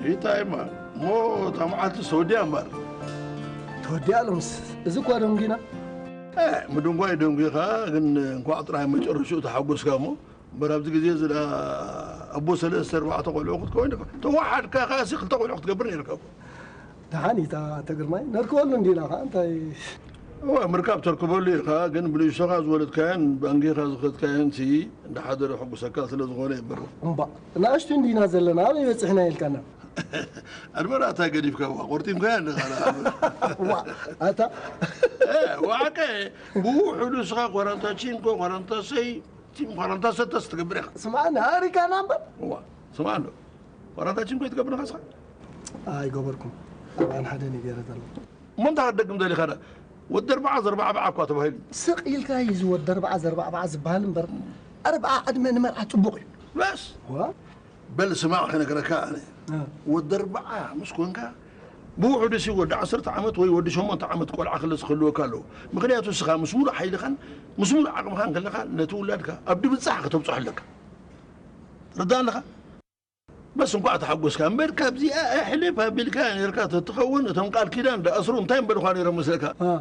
ይታይ እማ እሞ እታ መዓልቲ ተወዲኣ እምበር። ተወዲኣ ሎምስ፣ እዚ እኳ ደንጒና። እ፣ ምድንጓይ ደንጒኻ፣ ግን እንኳዕ ጥራይ መጨረሽኡ ተሓጎስካ እሞ። እምበር ኣብዚ ግዜ እዚ ደኣ ኣቦ ሰለስተ ኣርባዕተ ቆልዑ ክትከውን ኢኻ። ተወሓድካ ከኣ ሲ ክልተ ቆልዑ ክትገብር ነይርካ እኮ። ደሓን እዩ እታ ኣቶ ግርማይ፣ ነርክበሉ እንዲና ከኣ እንታይ። እወ፣ ምርካብ ተርክበሉ ኢኻ፣ ግን ብንእሽቶኻ ዝወለድካዮን ብኣንጊኻ ዝኸድካዮን ሲ እንዳሓደረ ሕጉሰካ ስለ ዝኾነ እዩ እምበር። እምባ፣ ንኣሽቱ እንዲና ዘለና፣ ኣበይ በጺሕና ኢልካና። ኣድበራ እንታይ ገዲፍካ? ዋ፣ ቆርጢምካያ ኣለኻ። ዋ፣ ኣታ። እ፣ ዋዕቀ፣ ብውሕዱ ንስኻ ኳራንታቺንኮ፣ ኳራንታሰይ፣ ቲም ኳራንታሰተስ ትገብር ኢኻ። ስምዓኒ፣ ኣሪካና እምበር። እዋ፣ ስምዓ ኣሎ። ኳራንታቺንኮ ትገብር ኢኻ ንስኻ? ኣይገበርኩን። ኣርብዓን ሓደን እዩ ገይረ ዘለኹ። እሞ እንታይ ክትደግም ደሊኻ ደኣ? ወዲ ኣርብዓ ዘርባዕባዓ እኳ ተባሂሉ። ስቕ ኢልካ እዩ እዚ ወዲ ኣርብዓ ዘርባዕባዓ ዝበሃል እምበር፣ ኣርብዓ ዕድመ ንመርዓ ጽቡቕ እዩ። በስ። ዋ? በል ስማዕ ክነግረካ ኣነ። እ። ወዲ ኣርብዓ ምስ ኮንካ፣ ብውሕዱ ሲ ወዲ ዓሰርተ ዓመት ወይ ወዲ ሸሞንተ ዓመት ቆልዓ ክልስ ክህልወካ ኣለዎ። ምኽንያቱ ንስኻ ምስ ሙሉእ ሓይልኻን ምስ ሙሉእ ዓቕምኻን ከለኻ ነቲ ውላድካ ኣብ ድብጻሕ ከተብጽሖ ኣለካ። ትርዳእ ኣለኻ? በስ እንኳዕ ተሓጎስካ እምበር፣ ካብዚኣ ኣሕልፍ ኣቢልካ ኔርካ ተትኸውን፣ እቶም ቃል ኪዳን ደኣስሩ እንታይ ምበልኳ ኔሮም መስለካ? እ።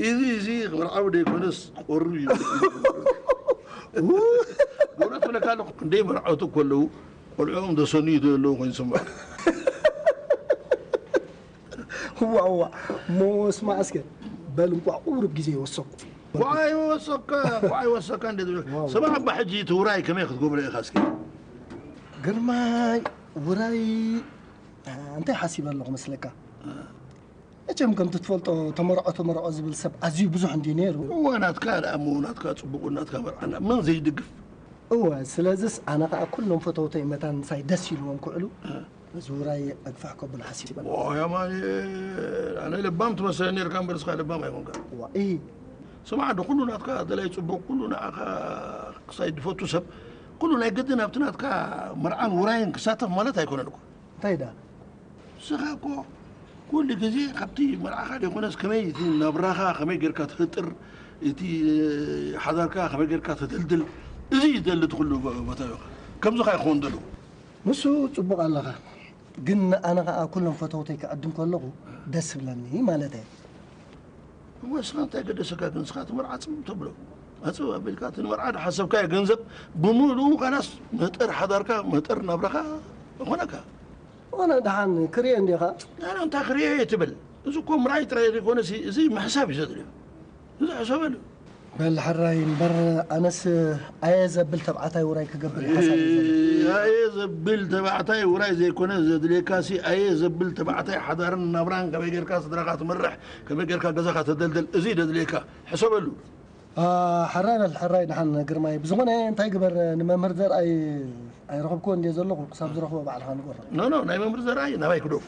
እዚ፣ እዚ መርዓዊ ደይኮነስ ቆሩ እዩ። ው! በእውነት እብለካ ኣለኹ፣ ክንደይ መርዓውቲ እኮ ኣለዉ፣ ቆልዕኦም ዘሰንዩ ዘለዉ ኮይኑ ዝስምዑ። እዋ፣ እዋ። እሞ ስማዕ እስከ፣ በል እንቋዕ ቁሩብ ግዜ ይወሰኩ። እንቋዕ ይወሰካ፣ እንቋዕ ይወሰካ እንዴ ዝብል። ዋው። ስማዕ እባ ሕጂ እቲ ውራይ ከመይ ክትገብሮ ኢኻ እስኪ? ግርማይ፣ ውራይ፣ አ፣ እንታይ ሓሲበ ኣለኹ መስለካ? አ። መቸም ከምቲ ትፈልጦ ተመርዖ ተመርዖ ዝብል ሰብ ኣዝዩ ብዙሕ እንድዩ ነይሩ። እወ፣ ናትካ ደኣ እሞ ናትካ ጽቡቕ ናትካ መርዓና መን ዘይድግፍ? እወ፣ ስለዝስ ኣነ ኸኣ ኩሎም ፈተውተይ መታን ምሳይ ደስ ኢልዎም ክውዕሉ እ። ነዚ ውራይ ኣግፋሕ ከብሎ ሓሲበ ኣለኹ። ዋይ ኣማኑኤል፣ ኣነ ለባም ትመስለኒ ነርካ እምበር ንስኻ ለባም ኣይኮንካ። እዋ፣ እሂ። ስማዕ፣ ዶ ኩሉ ናትካ ደላይ ጽቡቕ፣ ኩሉ ንዓኻ ክሳይ ድፈቱ ሰብ፣ ኩሉ ናይ ግድን ኣብቲ ናትካ መርዓን ውራይን ክሳተፍ ማለት ኣይኮነን እኮ። እንታይ ደኣ? ንስኻ እኮ ኩሉ ግዜ ካብቲ መርዓኻ ደይኮነስ ከመይ እቲ ናብራኻ ከመይ ጌርካ ትፍጥር፣ እቲ ሓዳርካ ከመይ ጌርካ ተደልድል፣ እዚ እዩ ዝደሊ እቲ ኩሉ ቦታዊኻ። ከምዚ ኸኣ ክኸውን ዘለዎ። ንሱ ጽቡቕ ኣለኻ፣ ግን ኣነ ኸኣ ኩሎም ፈተውተይ ክዕድም ከለኹ ደስ ይብለኒ ማለተይ። እሞ ንስኻ እንታይ ገደሰካ ግን? ንስኻ እቲ መርዓ ጽምም ተብሎ። ኣጽብብ ኣቢልካ እቲ ንመርዓ ዝሓሰብካዮ ገንዘብ ብምሉኡ ኻላስ መጠር ሓዳርካ፣ መጠር ናብራኻ ይኾነካ። ኾነ ደሓን ክርኤ እንዲኻ? ኣነ እንታይ ክርኤ እየ ትብል? እዚ እኮ ምርኣይ ጥራይ ዘይኮነሲ፣ እዚ ምሕሳብ እዩ ዘድልዮ። እዚ ሕሰበሉ። በል ሕራይ እምበር፣ ኣነስ ኣየ ዘብል ተባዕታይ ውራይ ክገብር እዩ ሓሳብ እዩ ዘለኒ። ኣየ ዘብል ተባዕታይ ውራይ ዘይኮነ ዘድልየካሲ፣ ኣየ ዘብል ተባዕታይ ሓዳርን ናብራን ከመይ ጌርካ ስድራኻ ትመርሕ፣ ከመይ ጌርካ ገዛኻ ተደልድል፣ እዚ እዩ ዘድልየካ። ሕሰበሉ። አ፣ ሕራይ በል፣ ሕራይ ደሓን ግርማይ። ብዝኾነ እንታይ ግበር፣ ንመምህር ዘርኣይ ኣይረኸብክዎን እንድየ ዘለኹ፣ ክሳብ ዝረኽቦ ባዕልኻ ንገሮ። ኖ፣ ኖ፣ ናይ መምህር ዘርኣይ ናባይ ክደፉ።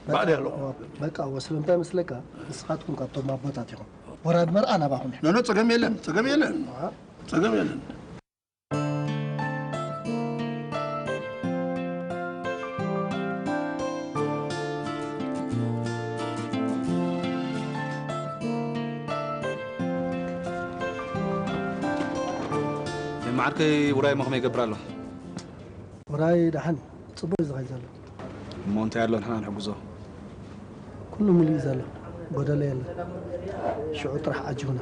በቃ፣ ባዕለይ ኣለኹ። ኦ፣ በቃ፣ እወ፣ ስለምንታይ መስለካ? ንስኻትኩም ካብቶም ኣቦታት ኢኹም። ወራድ መርዓ ናባኹም እዩ። ኖ፣ ኖ፣ ጸገም የለን፣ ጸገም የለን። አ? ጸገም የለን። መዓርከይ ውራይ እሞ ከመይ ይገብር ኣሎ? ውራይ ደሓን፣ ጽቡቕ እዩ ዝኸይድ ዘሎ። እሞ እንታይ ኣሎ ንሕና ንሕግዞ? ኩሉ ሙሉእ እዩ ዘሎ፣ ጎደሎ የለን። ሽዑ ጥራሕ ዓጂቡና።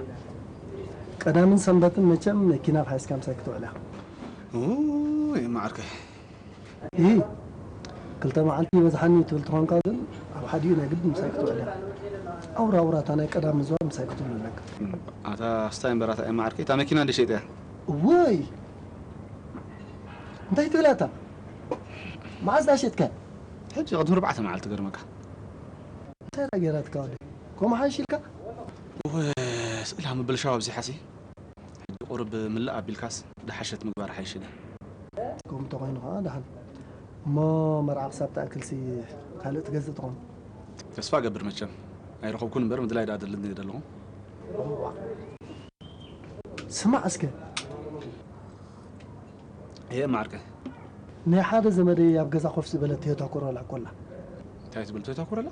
ቀዳምን ሰንበትን መቸም መኪና ሒዝካ ምሳይ ክትውዕል ኢኻ። ኡይ፣ መዓርከይ። እሂ፣ ክልተ መዓልቲ ይበዝሓኒ ትብል ትኾንካ ግን፣ ኣብ ሓዲኡ ናይ ግድን ምሳይ ክትውዕል ኢኻ። ኣውራ ኣውራ እታ ናይ ቀዳም ምዝዋር ምሳይ ክትውዕል ኣለካ። ኣታ ስታይ እምበር ኣታ መዓርከይ፣ እታ መኪና እንደ ሸይጠያ። እወይ! እንታይ ትብል ኣታ? መዓዝ ደኣ ሸጥካ? ሕጂ ቅድሚ ኣርባዕተ መዓልቲ ገርመካ። እንታይ ደኣ ገይራትካ ወደይ? ከምኡ ሓይሽ ኢልካ? እወ፣ ስእላ ምብልሻው ኣብዚሓሲ። ሕጂ ቁሩብ ምልእ ኣቢልካስ ደሓሸት ምግባር ሓይሽ ኢለ። ከምኡ እንተኾይኑ ኸዓ ደሓን። እሞ መርዓ ክሳብ ትኣክልሲ ካልእ ትገዝእ ትኾን? ተስፋ እገብር መቸም። ኣይረኸብኩን እምበር ምድላይ ደኣ ደልኒ እየ ዘለኹ። ስማዕ እስከ። እየ መዓርከይ። ናይ ሓደ ዘመደይ ኣብ ገዛ ኮፍ ዝበለት ቶዮታ ኮሮላ እኮ ኣላ። እንታይ ትብል ቶዮታ ኮሮላ?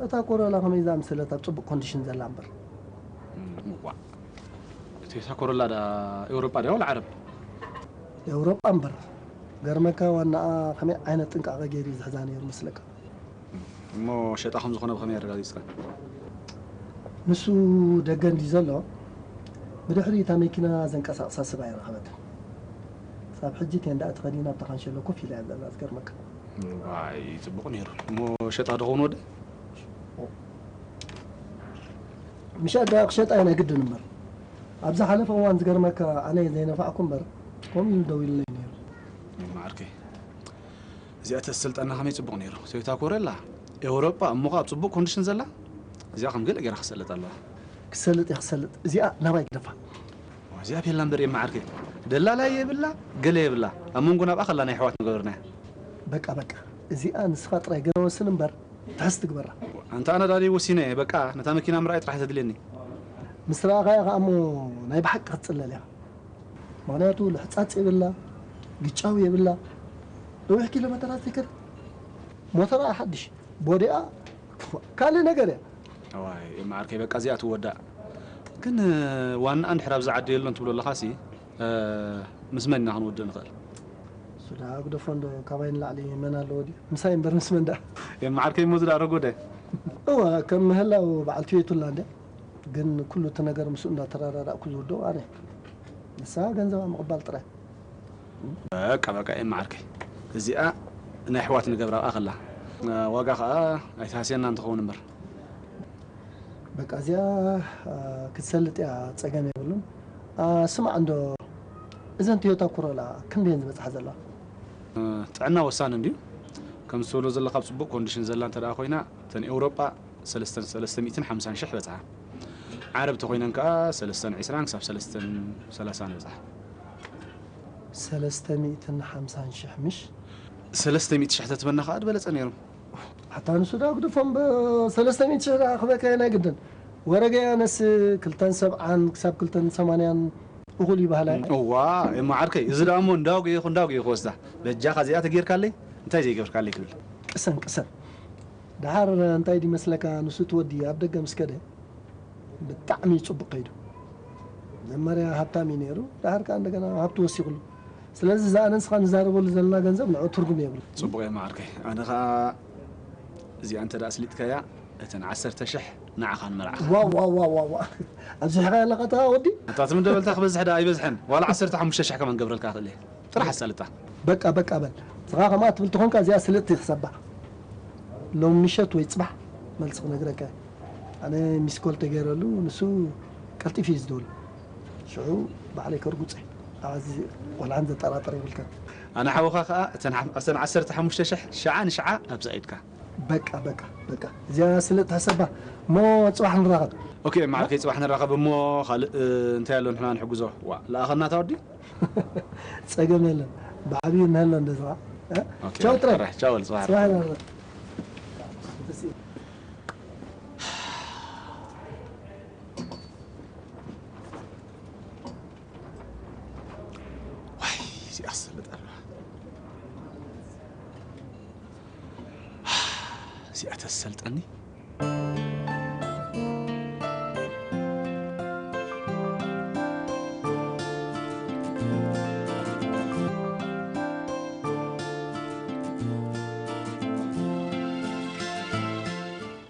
እታ ኮሮላ ከመይ ዝኣምሰለት ኣብ ጽቡቕ ኮንዲሽን ዘላ እምበር። እም፣ ዋእ። ቶዮታ ኮሮላ ደኣ ኤውሮጳ ድያ ወላ ዓረብ? ኤውሮጳ እምበር። ገርመካ ዋናኣ ከመይ ዓይነት ጥንቃቐ ገይሩ እዩ ዝሕዛ ነይሩ መስለካ? እሞ ሸጣ ከም ዝኾነ ብኸመይ ኣረጋጊጽካ? ንሱ ደገ እንዲ ዘሎ ብድሕሪ እታ መኪና ዘንቀሳቕሳ ሰብ ኣይረኸበትን። ክሳብ ሕጂ ቴንዳ ተኸዲና ኣብታ ካንሸሎ ኮፍ ኢላ እያ ዘላ ዝገርመካ። ዋይ ጽቡቕ ነይሩ። እሞ ሸጣ ዶ ኸውን ወደ? ምሻ ዳ ክሸጣ እየ ናይ ግድን እምበር። ኣብ ዝሓለፈ እዋን ዝገርመካ ኣነ እየ ዘይነፋዕኩ እምበር ከምኡ ኢሉ ደዊሉለይ ነይሩ። ማዕርከይ እዚኣ ተስልጠና ከመይ ጽቡቕ ነይሩ። ሰበይታ ኮረላ ኤውሮጳ እሞ ኣብ ጽቡቕ ኮንዲሽን ዘላ እዚኣ ከም ገለ ገይራ ክሰልጥ ኣለዋ። ክሰልጥ እየ ክሰልጥ። እዚኣ ናባይ ግደፋ። እዚኣ ቤላ እምበር እየ ማዕርከይ። ደላላይ የብላ፣ ገለ የብላ። ኣብ መንጎ ናብኣ ከላ ናይ ኣሕዋት ንገበርናያ። በቃ በቃ። እዚኣ ንስኻ ጥራይ ገለ ወስን እምበር ትሕዝ ትግበራ። ኣንታ ኣነ ዳዲ ወሲነ እየ። በቃ ነታ መኪና ምርኣይ ጥራሕ ተድልየኒ። ምስ ረኣኻያ ከኣ እሞ ናይ ብሓቂ ክትጽለል ኢኻ። ምኽንያቱ ልሕጻጽ የብላ፣ ግጫው የብላ። ነዊሕ ኪሎ መተራት ዘይከደ ሞተራ ሓድሽ ቦዲኣ ካልእ ነገር እያ። እዋይ ማዓርከይ በቃ እዚኣ ትወዳእ። ግን ዋና እንድሕር ኣብዚ ዓዲ የሎን ትብሎ ኣለኻሲ ምስ መን ኢና ክንወድእ ንኽእል? እሱ ደኣ ግደፎ እንዶ ካባይ ንላዕሊ መን ኣለዎ ድዩ? ምሳይ እምበር ምስ መን ደኣ? ማዓርከይ እሞ እዚ ደኣ ረጎደ። እወ ከም ምህላው በዓልቲ ቤቱላ እንደ ግን ኩሉ እቲ ነገር ምስኡ እንዳተረዳዳእኩ ዝውድኦ ኣነ። ንሳ ገንዘባ ምቕባል ጥራይ። በቃ በቃ እየ ማዓርከይ። እዚኣ ናይ ኣሕዋት ንገብራ ከኣ ከላ ዋጋ ከኣ ኣይትሃስየና እንትኸውን እምበር። በቃ እዚኣ ክትሰልጥ እያ ጸገም የብሉን። ስማዕ እንዶ እዘን ቶዮታ ኮሮላ ክንደየን ዝበጽሓ ዘለዋ? ጥዕና ወሳኒ እንድዩ። ከም ዝትብሎ ዘለካ ኣብ ጽቡቕ ኮንዲሽን ዘላ እንተ ደኣ ኮይና እተን ኤውሮጳ ሰለስተ ሰለስተ ሚእትን ሓምሳን ሽሕ በጽሓ። ዓረብ ተኾይነን ከኣ ሰለስተን ዕስራን ክሳብ ሰለስተን ሰላሳን በጽሓ። ሰለስተ ሚእትን ሓምሳን ሽሕ ምሽ? ሰለስተ ሚእቲ ሽሕ ተትበና ከኣ ዝበለጸ ነይሩ። ኣታ ንሱ ዳ ግድፎም ብሰለስተ ሚእቲ ሽሕ ደኣ ክበካ ናይ ግድን። ወረገያ ነስ ክልተን ሰብዓን ክሳብ ክልተን ሰማንያን እኹል ይበሃላ እየን። እዋ እሞ ዓርከይ፣ እዚ ደኣ እሞ እንዳውግ ኢኹ እንዳውግ ኢኹ ወስዳ። በጃኻ እዚኣ ተጌርካለይ እንታይ ዘይገብርካለይ ክብል። ቅሰን ቅሰን። ደሓር እንታይ ድዩ መስለካ ንሱ እቲ ወዲ ኣብ ደገ ምስ ከደ ብጣዕሚ እዩ ጽቡቕ ከይዱ። መጀመርያ ሃብታም እዩ ነይሩ፣ ደሓር ከኣ እንደገና ሃብቱ ወሲኹሉ። ስለዚ እዛ ኣነ ንስኻ ንዛረበሉ ዘለና ገንዘብ ንዑ ትርጉም የብሉ። ጽቡቕ እየ መዓርከይ። ኣነ ከኣ እዚኣ እንተ ደኣ ኣስሊጥካያ እተን ዓሰርተ ሽሕ ንዓኻ ንመርዓኻ። ዋ ዋ ዋ ዋ ዋ። ኣብዚሕኻ ኣለኻ እታ ወዲ? እታ ትምደበልታ ክበዝሕ ደኣ ኣይበዝሐን። ዋላ ዓሰርተ ሓሙሽተ ሽሕ ከማን ገብረልካ ክእል እየ። ጥራሕ ኣሳልጣ። በቃ በቃ በል። ንስኻ ከምኣ ትብል ተኾንካ እዚኣ ስልጥቲ ክሰባ። ሎም ምሸት ወይ ጽባሕ መልሲ ክነግረካ እየ። ኣነ ሚስኮል ተገይረሉ ንሱ ቀልጢፉ እዩ ዝደውል። ሽዑ ባዕለይ ከርጉጸ። ኣብዚ ቆልዓን ዘጠራጥር የብልካን። ኣነ ሓውኻ ከኣ እተን ሓ-፣ እተን ዓሰርተ ሓሙሽተ ሽሕ ሽዓ ንሽዓ ኣብዛ ኢድካ። በቃ በቃ በቃ። እዚኣ ስልጥቲ ሕሰባ። እሞ ጽባሕ ንራኸብ። ኦኬ፣ መዓልከይ ጽባሕ ንራኸብ እሞ ካልእ፣ እ፣ እንታይ ኣሎ ንሕና ንሕግዞ? ዋ፣ ለኣኸና እታ ወዲ? ጸገም የለን። ብዓብዩ ንህሎ እንደዚ ኸዓ። እ? ኦኬ፣ ቻው ጥራይ። ጥራይ፣ ቻው፣ ጽባሕ። ጽባሕ ንራኸብ። ዋይ፣ እዚኣ ሰልጥ ኣለዋ። እዚኣ ተሰልጠኒ።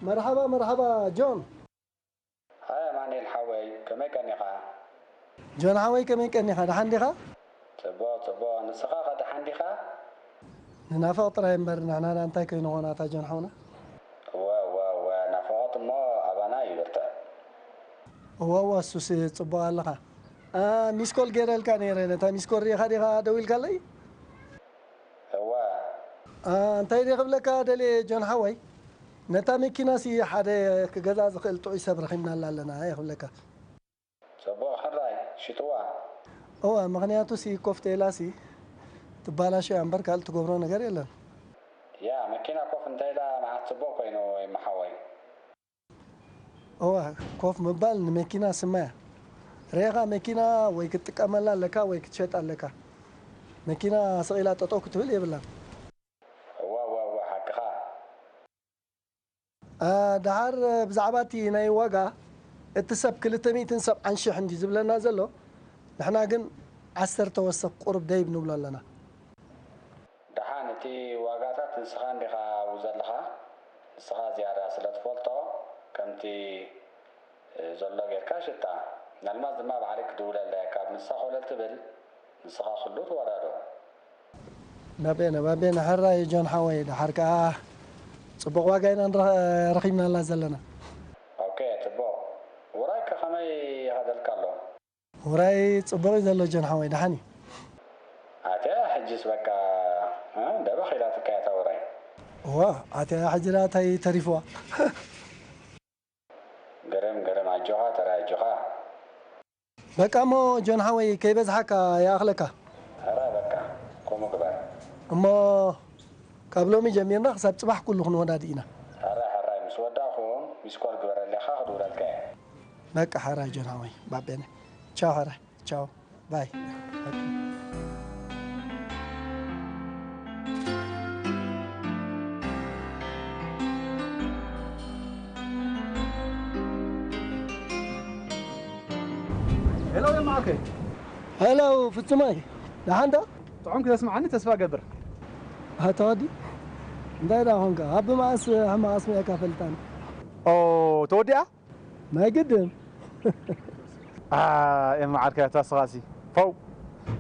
መርሓባ፣ መርሓባ ጆን። ሃይ ኣማኑኤል ሓወይ፣ ከመይ ቀኒኻ? ጆን ሓወይ፣ ከመይ ቀኒኻ? ደሓን ዲኻ? ጽቡቕ፣ ጽቡቕ። ንስኻ ኸ ደሓን ዲኻ? ንናፍቕ ጥራይ እምበር፣ ንሕና ደኣ እንታይ ከይንኾን ኣታ ጆን ሓውና? እወ፣ እወ፣ እወ፣ ናፍቖት እሞ ኣባና እዩ ብርትዕ። እወ፣ እወ፣ እሱስ ጽቡቕ ኣለኻ። ኣ፣ ሚስኮል ገይረልካ ነይረ፣ ነታ ሚስኮል ርኢኻ ዲኻ ደዊልካለይ? እወ። ኣ፣ እንታይ ድየ ክብለካ ደልየ ጆን ሓወይ? ነታ መኪናሲ ሓደ ክገዝኣ ዝኽእል ጥዑይ ሰብ ረኺብናላ ኣለና እየ ክብለካ። ጽቡቕ ሕራይ፣ ሽጥዋ። እወ፣ ምኽንያቱሲ ኮፍ ተኢላሲ ትባላሾ እያ እምበር ካልእ ትገብሮ ነገር የለን። ያ፣ መኪና ኮፍ እንተ ኢላ መዓት ጽቡቕ ኮይኑ ይመሓወይ። እወ፣ ኮፍ ምባል ንመኪና ስማ እያ። ርኢኻ መኪና ወይ ክትጥቀመላ ኣለካ ወይ ክትሸጣ ኣለካ። መኪና ስቕ ኢላ ጠጠው ክትብል የብላን። እወ፣ እወ፣ እወ፣ ሓቅኻ። ኣ፣ ደሓር ብዛዕባ እቲ ናይ ዋጋ፣ እቲ ሰብ ክልተ ሚእትን ሰብዓን ሽሕ እንድዩ ዝብለና ዘሎ፣ ንሕና ግን ዓሰርተ ወሰኽ ቁሩብ ደይብ ንብሎ ኣለና። ዋጋታት ንስኻ እንዲኻ ኣብኡ ዘለኻ፣ ንስኻ ዝያዳ ስለ ትፈልጦ ከምቲ ዘሎ ጌርካ ሽጣ። ምናልባት ድማ ባዕለይ ክድውለላ እየ፣ ካብ ንሳ ኮለል ትብል ንስኻ ኩሉ ትወዳዶ። ናቤና ናቤና ሕራይ ጆን ሓወይ፣ ደሓር ከኣ ጽቡቕ ዋጋ ኢና ንረ-፣ ረኺብናላ ዘለና። ኦኬ፣ ጽቡቕ። ውራይ ከ ከመይ ይኸደልካ ኣሎ? ውራይ ጽቡቕ እዩ ዘሎ ጆን ሓወይ፣ ደሓን እዩ። ኣትያ ሕጅስ በቃ፣ እ፣ ደበኽ ኢላትካ እያ እታ ውራይ። እዋ፣ ኣትያ ሕጂ ደኣ እንታይ ተሪፍዋ? ግርም፣ ግርም፣ ኣጆኻ፣ ተራ ኣጆኻ። በቃ እሞ ጆን ሓወይ፣ ከይበዝሓካ ይኣኽለካ። ሕራይ በቃ፣ ከምኡ ግበር። እሞ ካብ ሎሚ ጀሚርና ክሳብ ጽባሕ ኩሉ ክንወዳድእ ኢና። ሕራይ፣ ሕራይ፣ ምስ ወዳእኹም ሚስኮል ግበረለይ፣ ኢኻ ክድውለልካ እየ። በቃ ሕራይ ጆን ሓወይ፣ ባቤነ። ቻው ሕራይ፣ ቻው፣ ባይ። ሄሎ፣ የማዓርከይ። ሄሎ፣ ፍጹመይ። ደሓን ዶ? ጥዑም ክተስምዓኒ ተስፋ እገብር። ኣታ ወዲ፣ እንታይ ደኣ ኾንካ? ኣብ መዓስ ሕማቕ ኣስሚዕካ ፈልጣኒ? ኦ፣ ተወዲኣ? ናይ ግድን። ኣ፣ የማዓርከይ፣ ኣታ ስኻሲ። ፈው፣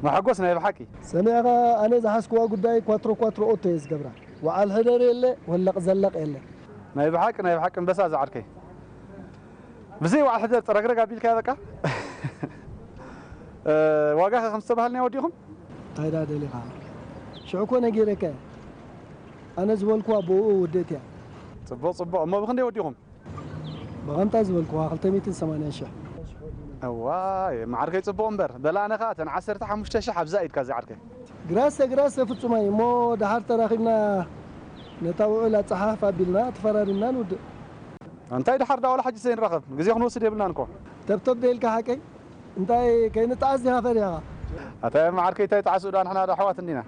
መሐጎስ ናይ ብሓቂ። ሰሚዕኻ፣ ኣነ ዝሓዝክዋ ጉዳይ ኳትሮ ኳትሮ ኦቶ እየ ዝገብራ። ወዓል ሕደር የለ፣ ወለቕ ዘለቕ የለ። ናይ ብሓቂ፣ ናይ ብሓቂ እምበሳ ዝዓርከይ። ብዘይ ወዓል ሕደር ጥረግረግ ኣቢልካያ በቃ። እ፣ ዋጋ ከ ከም ዝተባሃልናዮ ወዲኹም? እንታይ ደኣ ደሊኻ? ሽዑ እኮ ነጊረካ እየ። ኣነ ዝበልኩዋ ብኡ ውድእት እያ። ጽቡቕ፣ ጽቡቕ። እሞ ብኽንደይ ወዲኹም? ብኸምታ ዝበልኩዋ ክልተ ሚእትን ሰማንያን ሽሕ። እዋይ፣ መዓርከይ ጽቡቕ እምበር። በል ኣነ ኸኣ እተን ዓሰርተ ሓሙሽተ ሽሕ ኣብዛ ኢድካ ዝዓርከይ። ግራሰ፣ ግራሰ ፍጹማይ፣ እሞ ደሓር ተራኺብና ነታ ውዕል ኣጸሓሕፍ ኣቢልና ተፈራሪምና ንውድእ። እንታይ ደሓር ደኣ ዋላ ሕጂ ዘይንራኸብ? ግዜ ክንወስድ የብልናን እኮ። ተብተብ ዶ ኢልካ ሓቀይ? እንታይ ከይንጠዓስ ዲኻ ፈሪሕኻ? ኣታ መዓርከይ እንታይ ጣዕሱ ደኣ ንሕና ዶ ኣሕዋት እንዲና?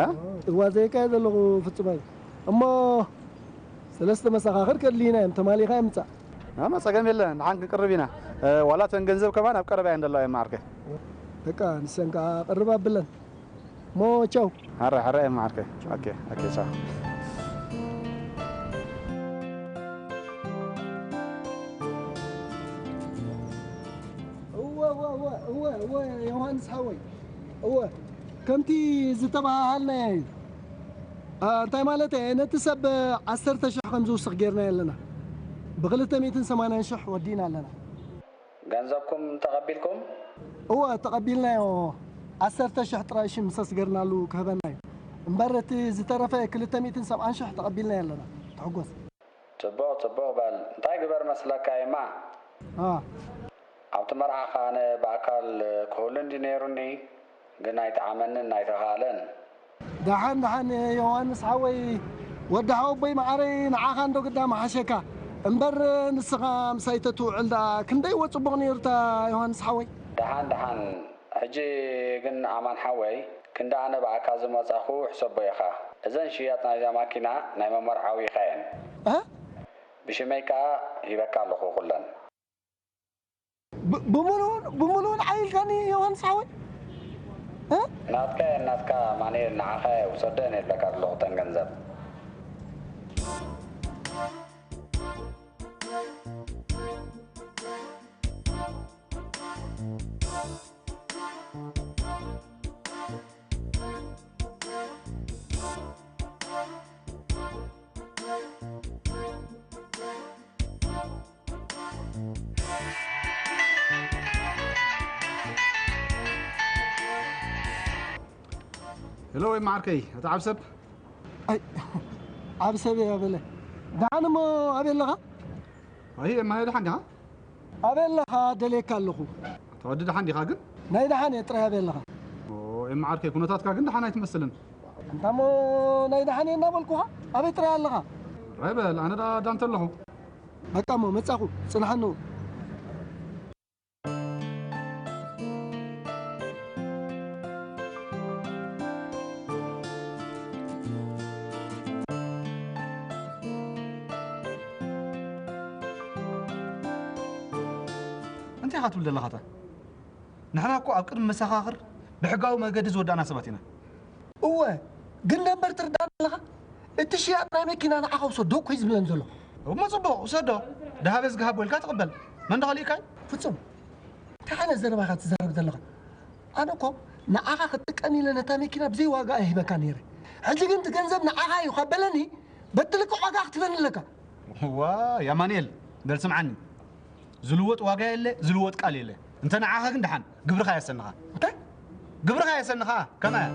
እ? እዋ ዘይካየ ዘለኹ ፍጹማይ። እሞ ሰለስተ መሰኻኽር ከድልዩና እዮም፣ ተማሊኻ ምጻእ። ኣማ ጸገም የለን፣ ንሓን ክንቅርብ ኢና። እ፣ ዋላ ተን ገንዘብ ከማን ኣብ ቀረባ እየን ዘለዋ እዮም መዓርከይ። በቃ ንሰን ከኣ ቅርብ ኣብለን። እሞ ቻው። ሕራይ፣ ሕራይ እዮም መዓርከይ። ኦኬ፣ ኦኬ፣ ቻው። እወ፣ እወ፣ እወ፣ እወ፣ እወ፣ ዮሃንስ ሓወይ። እወ፣ ከምቲ ዝተባሃሃልናዮ እዩ። ኣ፣ እንታይ ማለት እየ? ነቲ ሰብ ዓሰርተ ሽሕ ከም ዝውስኽ ጌርናዮ ኣለና። ብኽልተ ሚእትን ሰማንያን ሽሕ ወዲእና ኣለና። ገንዘብኩም ተቐቢልኩም? እወ፣ ተቐቢልናዮ። ዓሰርተ ሽሕ ጥራይ ሽም ሰስ ጌርናሉ ክህበና እዩ። እምበር እቲ ዝተረፈ ክልተ ሚእትን ሰብዓን ሽሕ ተቐቢልናዮ ኣለና። ትሕጎስ። ጽቡቕ፣ ጽቡቕ በል። እንታይ ግበር መስለካ እየማ? ኣ። ኣብቲ መርዓኻ ኣነ ብኣካል ክህሉ እንዲ ነይሩኒ፣ ግን ኣይጠዓመንን ኣይተኻእለን። ደሓን፣ ደሓን ዮሃንስ ሓወይ፣ ወዲ ሓወቦይ መዓረይ፣ ንዓኻ እንዶ ግዳ መሓሸካ። እምበር ንስኻ ምሳይ ተትውዕል ደኣ ክንደይ እወ ጽቡቕ ነይሩ እታ ዮሃንስ ሓወይ። ደሓን፣ ደሓን። ሕጂ ግን ኣማን ሓወይ፣ ክንዲ ኣነ ብኣካል ዝመጻኹ ሕሰቦ ኢኻ። እዘን ሽያጥ ናይዛ ማኪና ናይ መመርዓዊ ኢኻ እየን። እ? ብሽመይ ከኣ ሂበካ ኣለኹ ኩለን። ብ-፣ ብምሉኡን፣ ብምሉኡን ዓይልካኒ ዮሃንስ ሓወይ? እ? ናትካ እየን ናትካ፣ ኣማኑኤል፣ ንዓኻ እየ፣ ውሰደን እየ ዝብለካ ዘለኹ እተን ገንዘብ። ሄሎ፣ ወይ መዓርከይ፣ ኣታ ዓብሰብ? ኣይ፣ ዓብሰብ እየ በለ። ደሓን እሞ ኣበይ ኣለኻ? ኣይ፣ እማ ናይ ደሓን ዲኻ? ኣበይ ኣለኻ? ደልየካ ኣለኹ። ኣታ ወዲ ደሓን ዲኻ ግን? ናይ ደሓን እየ፣ ጥራይ ኣበይ ኣለኻ? ኦ፣ ኤማ ዓርከይ፣ ኩነታትካ ግን ደሓን ኣይትመስልን። እንታ እሞ ናይ ደሓን እየ እናበልኩኻ፣ ኣበይ ጥራይ ኣለኻ? ራይ በል፣ ኣነ ደኣ ዳንተ ኣለኹ። በቃ እሞ መጻኹ፣ ጽንሓኑ። እንታይ ኢኻ ትብል ዘለኻታ? ንሕና እኮ ኣብ ቅድሚ መሰኻኽር ብሕጋዊ መገዲ ዝወዳእና ሰባት ኢና። እወ፣ ግን ደንበር ትርዳእ ኣለኻ? እቲ ሽያጥ ናይ መኪና ንዓኻ ውሰዶ እኮ እዩ ዝብለን ዘሎ። እሞ ጽቡቕ ውሰዶ። ድሃበ ዝግሃቦ ኢልካ ትቕበል። መን ደኸሊእካ እዩ? ፍጹም፣ እንታይ ዓይነት ዘረባ ኢኻ ትዛረብ ዘለኻ? ኣነ እኮ ንዓኻ ክትጥቀም ኢለ ነታ መኪና ብዘይ ዋጋ እየ ሂበካ ነይረ። ሕጂ ግን እቲ ገንዘብ ንዓኻ እዩ ካብ በለኒ፣ በቲ ልክዕ ዋጋ ክትበኒ ኣለካ። ዋ ያማንኤል፣ በል ስምዓኒ። ዝልወጥ ዋጋ የለ፣ ዝልወጥ ቃል የለ። እንተ ንዓኻ ግን ደሓን ግብርኻ የሰንኻ። እንታይ? ግብርኻ የሰንኻ። ከማያ